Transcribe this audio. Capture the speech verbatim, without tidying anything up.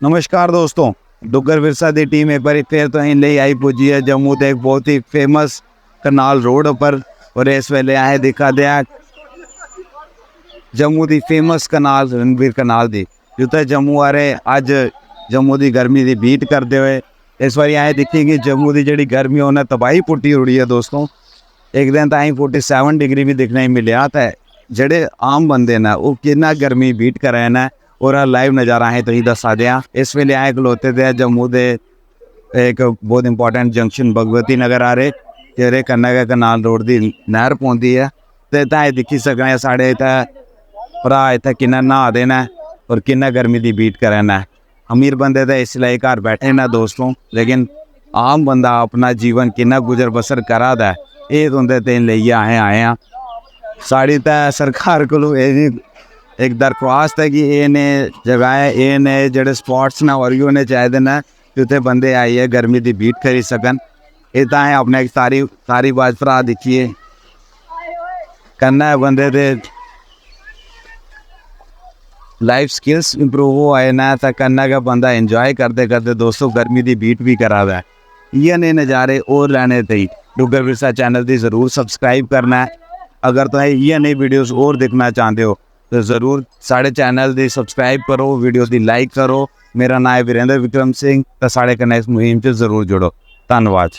नमस्कार दोस्तों, डुग्गर विरसा दी टीम एक बारी फिर तुसें लेई आई पुज्जी ऐ जम्मू दे इक बहुत ही फेमस कनाल रोड उप्पर। और इस वेले असें दिक्खा दे आं जम्मू दी फेमस कनाल, रणवीर कनाल दी, जित्थै जम्मू आह्ले अज्ज जम्मू दी गर्मी दी बीट करदे होए इस बारी असें दिक्खी कि जम्मू दी जेह्ड़ी गर्मी उन्नै तबाही पुट्टी ओड़ी ऐ दोस्तों। इक दिन तां असें फोर्टी सैवन डिग्री बी दिक्खने गी मिलेआ, ते जेह्ड़े आम बंदे न ओह् किन्ना गर्मी बीट करा दे न, ओह्दा लाइव नज़ारा असें तुसेंगी दस्सा दे आं। इस बेल्लै असें खलोते दे आं जम्मू दे इक बहुत इंपॉर्टेंट जंक्शन भगवती नगर आह्ले, जेह्दे कन्नै गै कनाल रोड दी नैह्र पौंदी ऐ। ते इत्थै अस दिक्खी सकने आं साढ़े इत्थै भ्राऽ इत्थै किन्ना न्हा दे न और किन्ना गर्मी दी बीट करा दे न। अमीर बंदे ते इसलै घर बैठे न दोस्तों, लेकिन आम बंदा अपना जीवन किन्ना गुजर बसर करा दा ऐ, एह् तुं'दे ताईं लेइयै असें आए आं। साढ़ी ते सरकार कोलू एह् इक दरख्वास्त ऐ कि एह् नेह् जगह ऐ, एह् नेह् जेह्ड़े स्पॉट्स न होर बी होने चाहिदे न, जित्थै बंदे आइयै गर्मी दी बीट करी सकन। एह् तां असें अपने इक सारी सारी बाज भ्राऽ दिक्खियै कन्नै बंदे दे लाइफ स्किल्स इंप्रूव होआ दे न, ते कन्नै गै बंदा एंजॉय करदे करदे दोस्तों गर्मी दी बीट बी करा दा ऐ। इ'यै नेह् नज़ारे होर लैने ताईं डुग्गर विरसा चैनल दी जरूर सब्सक्राइब करना ऐ। अगर तुस इ'यै नेह् वीडियोज़ होर दिक्खना चांह्दे ओ ते जरूर साढ़े चैनल दी सब्सक्राइब करो, वीडियो दी लाइक करो। मेरा नांऽ ऐ वीरेंद्र विक्रम सिंह, ते साढ़े कन्नै इस मुहिम च जरूर जुड़ो। धन्नवाद।